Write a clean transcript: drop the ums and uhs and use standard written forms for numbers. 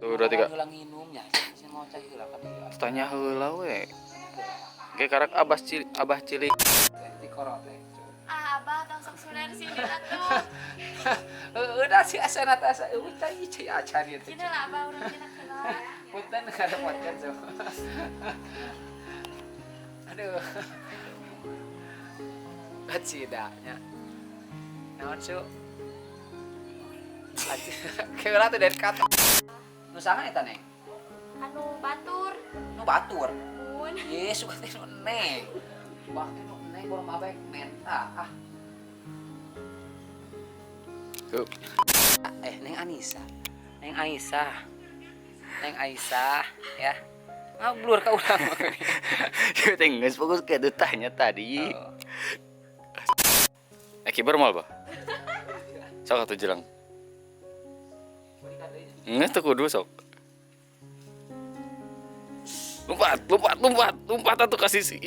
Tuh, dua, tiga. Heula nginum nya, sih mau cai heula ka dieu. Tanya heula we. Oke, karak abah cilik, abah cilik. Teh ti teh. Ah, Abah tong sok sunan sini atuh. Heueuh da si asana teh asa eueuh cai cai acan ieu teh. Cina lah Abah urang cina heula. Punten ngarepotkeun so. Aduh. Bacida nya. Naon su? Keula teh dari kata. Nu saha eta, Neng? Anu batur. Nu batur. Mun. Ye, suka teh nu neng. Wah, teh nu neng baru mabek menta. Ah, Tuh. eh Neng Anissa. Neng Aisyah. Neng Aisyah ya. Ngablur ka urang. Ieu teh geus fokus ke tanya tadi. Oh. Eh, kibar moal, Bah? Sok atuh jelang. Nggak tuh kudu sok. Lompat, lompat, lompat, lompat atuh kasih sih.